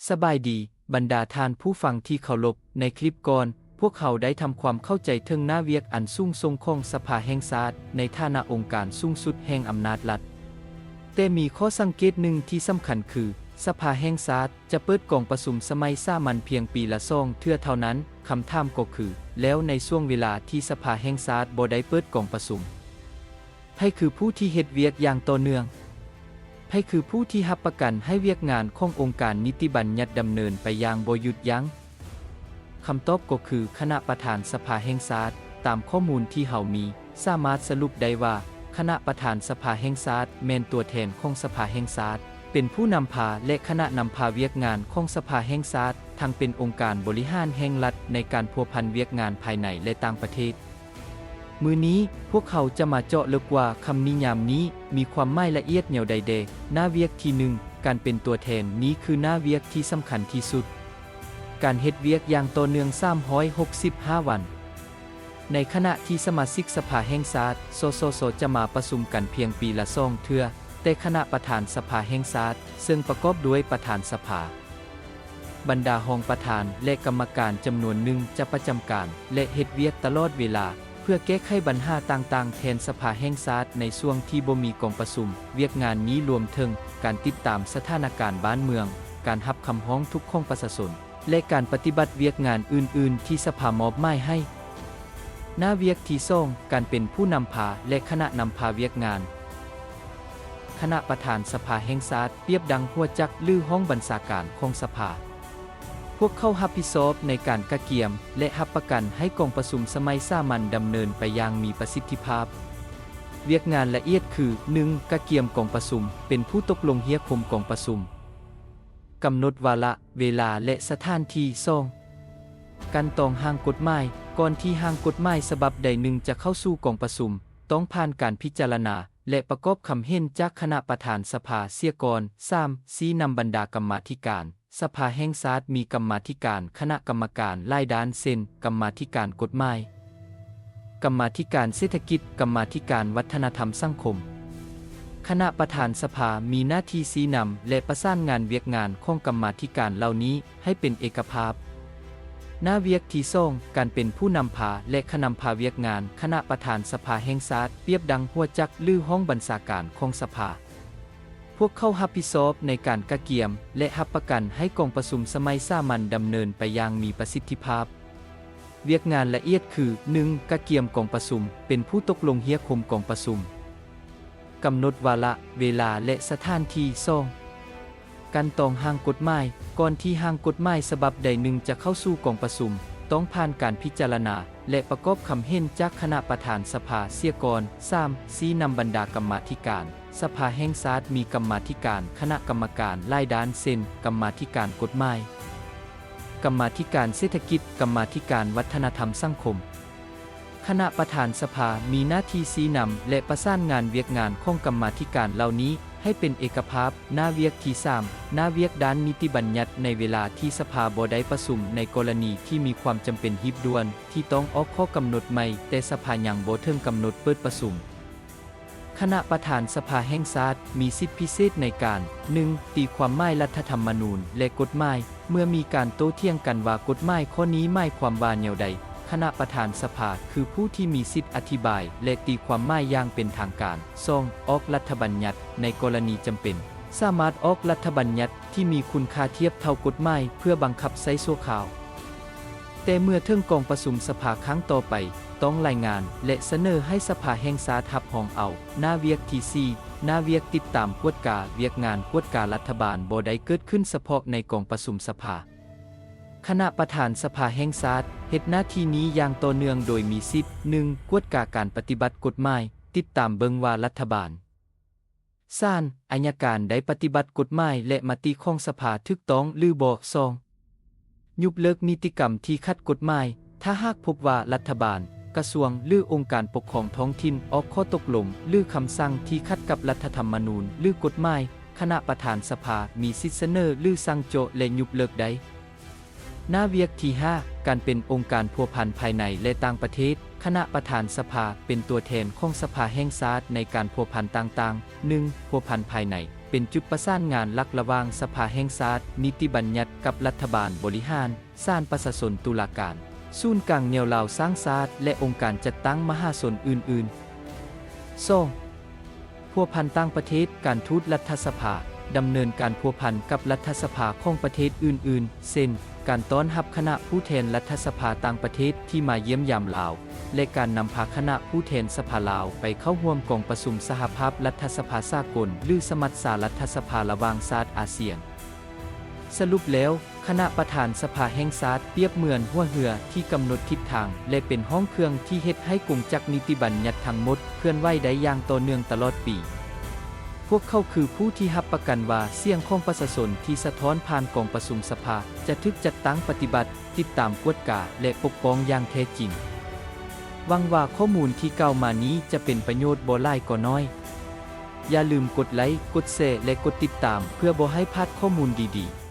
ສະບາຍດີ, ບັນດາທ່ານຜູ້ຟັງທີ່ເຄົາລົບ, ໃນຄລິບກ່ອນ, ພວກເຮົາໄດ້ທຳຄວາມເຂົ້າໃຈເຖິງໜ້າວຽກອັນສູງສົ່ງຂອງສະພາແຫ່ງຊາດ ໃນຖານະອົງການສູງສຸດແຫ່ງອຳນາດລັດ. ແຕ່ມີຂໍ້ສັງເກດໜຶ່ງທີ່ສຳຄັນຄື, ສະພາແຫ່ງຊາດຈະເປີດກອງປະຊຸມສະໄໝສາມັນພຽງປີລະສອງເທື່ອເທົ່ານັ້ນ. ຄຳຖາມກໍຄື, ແລ້ວໃນຊ່ວງເວລາທີ່ສະພາແຫ່ງຊາດບໍ່ໄດ້ເປີດກອງປະຊຸມ, ໃຜຄືຜູ້ທີ່ເຮັດວຽກຢ່າງຕໍ່ເນື່ອງ? ໃຜຄືຜູ້ທີ່ຮັບປະກັນໃຫ້ວຽກງານຂອງອົງການນິຕິບັນຍັດດຳເນີນໄປຢ່າງບໍ່ຢຸດຢັ້ງ? ຄຳຕອບກໍຄືຄະນະປະທານສະພາແຫ່ງຊາດ. ຕາມຂໍ້ມູນທີ່ເຮົາມີ, ສາມາດສະຫຼຸບໄດ້ວ່າ ຄະນະປະທານສະພາແຫ່ງຊາດແມ່ນຕົວແທນຂອງສະພາແຫ່ງຊາດ, ເປັນຜູ້ນຳພາ ແລະ ຄະນະນຳພາວຽກງານຂອງສະພາແຫ່ງຊາດ, ທັງເປັນອົງການບໍລິຫານແຫ່ງລັດໃນການພົວພັນວຽກງານພາຍໃນ ແລະ ຕ່າງປະເທດ. ມື້ນີ້ພວກເຮົາຈະມາເຈາະເລິກວ່າຄຳນິຍາມນີ້ມີຄວາມໝາຍລະອຽດແນວໃດແດ່. ໜ້າວຽກທີໜຶ່ງ, ການເປັນຕົວແທນ. ນີ້ຄືໜ້າວຽກທີ່ສຳຄັນທີ່ສຸດ. ການເຮັດວຽກຢ່າງຕໍ່ເນື່ອງສາມຮ້ອຍຫົກສິບຫ້າວັນ. ໃນຂະນະທີ່ສະມາຊິກສະພາແຫ່ງຊາດ, ສສຊ ຈະມາປະຊຸມກັນພຽງປີລະສອງເທື່ອ, ແຕ່ຄະນະປະທານສະພາແຫ່ງຊາດ, ເຊິ່ງປະກອບດ້ວຍປະທານສະພາ, ບັນດາຮອງປະທານ ແລະ ກຳມະການຈຳນວນໜຶ່ງຈະປະຈຳການ ແລະ ເຮັດວຽກຕະຫຼອດເວລາ ເພື່ອແກ້ໄຂບັນຫາຕ່າງໆແທນສະພາແຫ່ງຊາດໃນຊ່ວງທີ່ບໍ່ມີກອງປະຊຸມ. ວຽກງານນີ້ລວມເຖິງການຕິດຕາມສະຖານະການບ້ານເມືອງ, ການຮັບຄຳຮ້ອງທຸກຂອງປະຊາຊົນ ແລະ ການປະຕິບັດວຽກງານອື່ນໆທີ່ສະພາມອບໝາຍໃຫ້. ໜ້າວຽກທີສອງ, ການເປັນຜູ້ນຳພາ ແລະ ຄະນະນຳພາວຽກງານ. ຄະນະປະທານສະພາແຫ່ງຊາດປຽບດັ່ງຫົວຈັກ ຫຼື ຫ້ອງບັນຊາການຂອງສະພາ. ພວກເຂົາຮັບຜິດຊອບໃນການກະກຽມ ແລະ ຮັບປະກັນໃຫ້ກອງປະຊຸມສະໄໝສາມັນດຳເນີນໄປຢ່າງມີປະສິດທິພາບ. ວຽກງານລະອຽດຄື, ໜຶ່ງ ກະກຽມກອງປະຊຸມ, ເປັນຜູ້ຕົກລົງເຮຍໂຄມກອງປະຊຸມ, ກຳນົດວາລະ, ເວລາ ແລະ ສະຖານທີ່. ສອງ ກັ່ນຕອງຮ່າງກົດໝາຍ. ກ່ອນທີ່ຮ່າງກົດໝາຍສະບັບໃດໜຶ່ງຈະເຂົ້າສູ່ກອງປະຊຸມ, ຕ້ອງຜ່ານການພິຈາລະນາ ແລະ ປະກອບຄຳເຫັນຈາກຄະນະປະທານສະພາເສຍກ່ອນ. ສາມ ຊີ້ນຳບັນດາກຳມາທິການ. ສະພາແຫ່ງຊາດມີກຳມາທິການຄະນະກຳມະການຫຼາຍດ້ານ ເຊັ່ນ ກຳມາທິການກົດໝາຍ, ກຳມາທິການເສດຖະກິດ, ກຳມາທິການວັດທະນະທຳສັງຄົມ. ຄະນະປະທານສະພາມີໜ້າທີ່ຊີ້ນຳ ແລະ ປະສານງານວຽກງານຂອງກຳມາທິການເຫຼົ່ານີ້ໃຫ້ເປັນເອກະພາບ. ໜ້າວຽກທີສອງ, ການເປັນຜູ້ນຳພາ ແລະ ຄະນຳພາວຽກງານ. ຄະນະປະທານສະພາແຫ່ງຊາດປຽບດັ່ງຫົວຈັກ ຫຼື ຫ້ອງບັນຊາການຂອງສະພາ. ພວກເຂົາຮັບຜິດຊອບໃນການກະກຽມ ແລະ ຮັບປະກັນໃຫ້ກອງປະຊຸມສະໄໝສາມັນດຳເນີນໄປຢ່າງມີປະສິດທິພາບ. ວຽກງານລະອຽດຄື, ໜຶ່ງ ກະກຽມກອງປະຊຸມ, ເປັນຜູ້ຕົກລົງເຮຍໂຄມກອງປະຊຸມ, ກຳນົດວາລະ, ເວລາ ແລະ ສະຖານທີ່. ສອງ ກັ່ນຕອງຮ່າງກົດໝາຍ. ກ່ອນທີ່ຮ່າງກົດໝາຍສະບັບໃດໜຶ່ງຈະເຂົ້າສູ່ກອງປະຊຸມ, ຕ້ອງຜ່ານການພິຈາລະນາ ແລະ ປະກອບຄຳເຫັນຈາກຄະນະປະທານສະພາເສຍກ່ອນ. ສາມ ຊີ້ນຳບັນດາກຳມາທິການ. ສະພາແຫ່ງຊາດມີກຳມາທິການຄະນະກຳມະການຫຼາຍດ້ານ ເຊັ່ນ ກຳມາທິການກົດໝາຍ, ກຳມາທິການເສດຖະກິດ, ກຳມາທິການວັດທະນະທຳສັງຄົມ. ຄະນະປະທານສະພາມີໜ້າທີ່ຊີ້ນຳ ແລະ ປະສານງານວຽກງານຂອງກຳມາທິການເຫຼົ່ານີ້ໃຫ້ເປັນເອກະພາບ. ໜ້າວຽກທີສາມ, ໜ້າວຽກດ້ານນິຕິບັນຍັດ. ໃນເວລາທີ່ສະພາບໍ່ໄດ້ປະຊຸມ, ໃນກໍລະນີທີ່ມີຄວາມຈຳເປັນຮີບດ່ວນທີ່ຕ້ອງອອກຂໍ້ກຳນົດໃໝ່ ແຕ່ສະພາຍັງບໍ່ເຖິງກຳນົດເປີດປະຊຸມ, ຄະນະປະທານສະພາແຫ່ງຊາດມີສິດພິເສດໃນການ, ໜຶ່ງ ຕີຄວາມໝາຍລັດຖະທຳມະນູນ ແລະ ກົດໝາຍ. ເມື່ອມີການໂຕ້ຖຽງກັນວ່າກົດໝາຍຂໍ້ນີ້ໝາຍຄວາມວ່າແນວໃດ, ຄະນະປະທານສະພາຄືຜູ້ທີ່ມີສິດອະທິບາຍ ແລະ ຕີຄວາມໝາຍຢ່າງເປັນທາງການ. ສອງ ອອກລັດຖະບັນຍັດ. ໃນກໍລະນີຈຳເປັນ, ສາມາດອອກລັດຖະບັນຍັດທີ່ມີຄຸນຄ່າທຽບເທົ່າກົດໝາຍເພື່ອບັງຄັບໃຊ້ຊົ່ວຄາວ. ແຕ່ເມື່ອເຖິງກອງປະຊຸມສະພາຄັ້ງຕໍ່ໄປ, ຕ້ອງລາຍງານ ແລະ ສະເໜີໃຫ້ສະພາແຫ່ງຊາດຮັບຮອງເອົາ. ໜ້າວຽກທີສີ່, ໜ້າວຽກຕິດຕາມກວດກາວຽກງານ. ກວດກາລັດຖະບານບໍ່ໄດ້ເກີດຂຶ້ນສະເພາະໃນກອງປະຊຸມສະພາ. ຄະນະປະທານສະພາແຫ່ງຊາດເຮັດໜ້າທີ່ນີ້ຢ່າງຕໍ່ເນື່ອງໂດຍມີສິດ, ໜຶ່ງ ກວດກາການປະຕິບັດກົດໝາຍ, ຕິດຕາມເບິ່ງວ່າລັດຖະບານ, ສານ, ອັຍການໄດ້ປະຕິບັດກົດໝາຍ ແລະ ມະຕິຂອງສະພາຖືກຕ້ອງຫຼືບໍ່. ສອງ ຍຸບເລີກນິຕິກຳທີ່ຂັດກົດໝາຍ. ຖ້າຫາກພົບວ່າລັດຖະບານ, ກະຊວງ ຫຼື ອົງການປົກຄອງທ້ອງຖິ່ນອອກຂໍ້ຕົກລົງ ຫຼື ຄຳສັ່ງທີ່ຂັດກັບລັດຖະທຳມະນູນ ຫຼື ກົດໝາຍ, ຄະນະປະທານສະພາມີສິດສະເໜີ ຫຼື ສັ່ງເຈາະ ແລະ ຍຸບເລີກໄດ້. ໜ້າວຽກທີຫ້າ, ການເປັນອົງການພົວພັນພາຍໃນ ແລະ ຕ່າງປະເທດ. ຄະນະປະທານສະພາເປັນຕົວແທນຂອງສະພາແຫ່ງຊາດໃນການພົວພັນຕ່າງໆ. ໜຶ່ງ ພົວພັນພາຍໃນ. ເວ ປັນຈຸດປະສານງານຫຼັກລະຫວ່າງສະພາແຫ່ງຊາດ, ນິຕິບັນຍັດ ກັບລັດຖະບານບໍລິຫານ, ສານປະຊາຊົນ, ຕຸລາການ, ສູນກາງແນວລາວສ້າງຊາດ ແລະ ອົງການຈັດຕັ້ງມະຫາຊົນອື່ນໆ. ສອງ. ພົວພັນຕ່າງປະເທດ, ການທູດລັດຖະສະພາ ດຳເນີນການພົວພັນກັບລັດຖະສະພາຂອງປະເທດອື່ນໆ ເຊັ່ນ ການຕ້ອນຮັບຄະນະຜູ້ແທນລັດຖະສະພາຕ່າງປະເທດທີ່ມາຢ້ຽມຢາມລາວ ແລະ ການນຳພາຄະນະຜູ້ແທນສະພາລາວໄປເຂົ້າຮ່ວມກອງປະຊຸມສະຫະພາບລັດຖະສະພາສາກົນ ຫຼື ສະມັດຊາລັດຖະສະພາລະຫວ່າງຊາດອາຊຽນ. ສະຫຼຸບແລ້ວ, ຄະນະປະທານສະພາແຫ່ງຊາດປຽບເໝືອນຫົວເຮືອທີ່ກຳນົດທິດທາງ ແລະ ເປັນຫ້ອງເຄື່ອງທີ່ເຮັດໃຫ້ກົງຈັກນິຕິບັນຍັດທັງໝົດເຄື່ອນໄຫວໄດ້ຢ່າງຕໍ່ເນື່ອງຕະຫຼອດປີ. ພວກເຂົາຄືຜູ້ທີ່ຮັບປະກັນວ່າສຽງຂອງປະຊາຊົນທີ່ສະທ້ອນຜ່ານກອງປະຊຸມສະພາ ຈະຖືກຈັດຕັ້ງປະຕິບັດ, ຕິດຕາມກວດກາ ແລະ ປົກປ້ອງຢ່າງແທ້ຈິງ. ຫວັງວ່າຂໍ້ມູນທີ່ກ່າວມານີ້ຈະເປັນປະໂຫຍດບໍ່ຫຼາຍກໍໜ້ອຍ. ຢ່າລືມກົດໄລ, ກົດແຊ ແລະ ກົດຕິດຕາມ ເພື່ອບໍ່ໃຫ້ພາດຂໍ້ມູນດີໆ.